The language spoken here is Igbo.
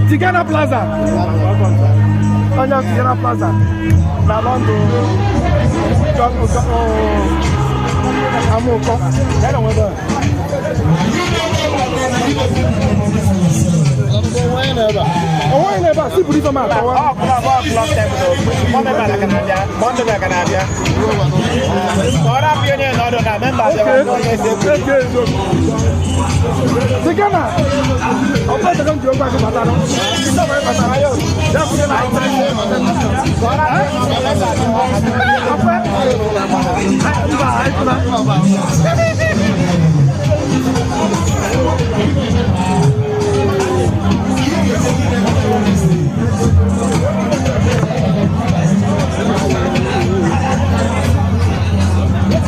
Tigana Plaza. Onye Tigana Plaza na London. Amụkọ. Onweghị n'ebe a, si buru ife m akọwa. Tigana. Ọ̀pọ̀ ìtọ́jú ń di ogun àti bàtà náà. Ìjọba ìbàtà ayọ̀. Yàgùn ní ọ̀pẹ́. Mba, àìkúná.